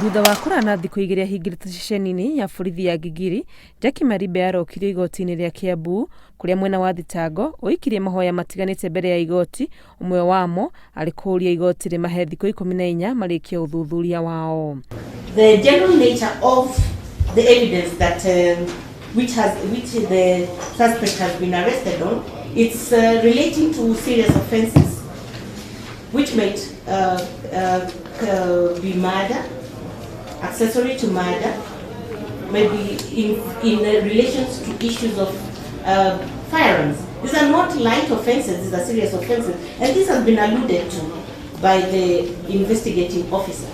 Thutha wa kũrana thikũ igĩrĩ ahingĩrĩte ceceni-inĩ ya borithi ya Gigiri, Jackie Maribe arokirio igoti-inĩ rĩa Kiambu kũrĩa mwena wa thitango ũikirie mahoya matiganĩte mbere ya igoti, ũmwe wamo arĩ kũũria igoti rĩmahe thikũ 14 marĩkie ũthuthuria wao. The general nature of the evidence that which has which the suspect has been arrested on, it's relating to serious offenses which might be murder, accessory to murder, maybe in relations to issues of firearms. These are not light offenses, these are serious offenses, and this has been alluded to by the investigating officer.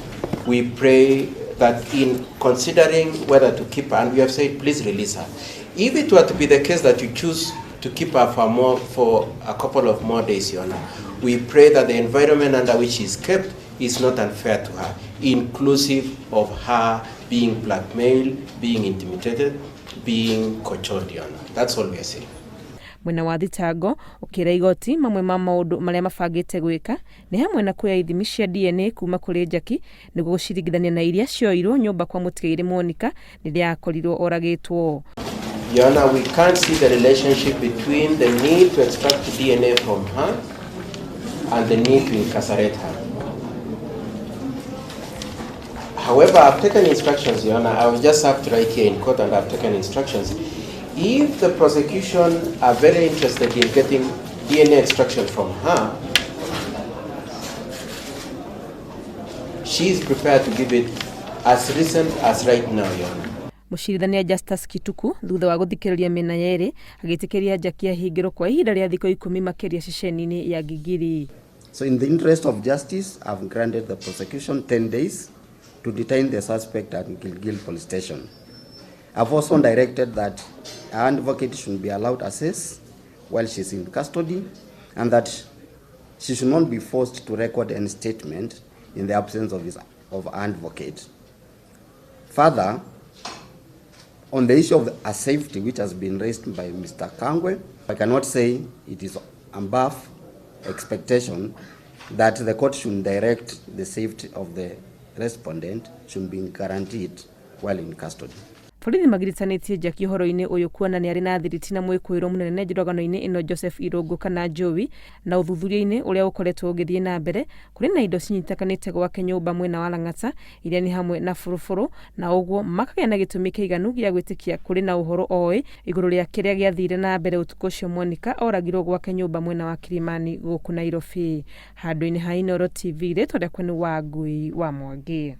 We pray that in considering whether to keep her, and we have said please release her. If it were to be the case that you choose to keep her for a couple of more days, Your Honor, we pray that the environment under which she is kept is not unfair to her, inclusive of her being blackmailed, being intimidated, being cajoled, Your Honor. That's all we are saying. Mwena wa thitango ũkĩra igoti mamwe ma maũndũ marĩa mabangĩte gwĩka nĩ hamwe na kuoya ithimi cia DNA kuma kũrĩ Jackie nĩguo gũciringithania na iria cioirwo nyũmba kwa mũtigairĩ Monica rĩrĩa akorirwo oragĩtwo. Your Honor, we can't see the relationship between the need to extract DNA from her and the need to incarcerate her. However, I've taken instructions, Your Honor. I was just served right here in court and I've taken instructions. If the prosecution are very interested in getting DNA extraction from her, she is prepared to give it as recent as right now, Your Honor. Mũcirithania Justus Kituku thutha wa gũthikĩrĩria mĩena yerĩ agĩtĩkĩria Jackie ahingĩrwo kwa ihinda rĩa thikũ 10 makĩria ceceni-inĩ ya Gigiri. So in the interest of justice, I've granted the prosecution 10 days to detain the suspect at Gilgil Police Station. I've also directed that an advocate should be allowed access while she's in custody and that she should not be forced to record any statement in the absence of his of advocate. Further, on the issue of a safety which has been raised by Mr. Kangwe, I cannot say it is above expectation that the court should direct the safety of the respondent should be guaranteed while in custody. Borithi magiritanĩtie Jackie ũhoro-inĩ ũyũ kuona nĩ arĩ na thiriti na mwĩkũĩrwo mũnene njũragano-inĩ ĩno Joseph Irũngũ kana Joey, na ũthuthuria-inĩ ũrĩa ũkoretwo ũgĩthiĩ na mbere kũrĩ na indo cinyitĩkanĩte gwake nyũmba mwena wa Lang'ata iria nĩ hamwe na bũrũbũrũ, na ũguo makagĩa na gĩtũmi kĩiganu gĩa gwĩtĩkia kũrĩ na ũhoro oĩ igũrũ rĩa kĩrĩa gĩathire na mbere ũtukũ ũcio Monica oragirwo gwake nyũmba mwena wa Kilimani gũkũ Nairobi. Handũ-inĩ ha Inooro TV, rĩtwa rĩakwa nĩ Wangui wa Mwangi.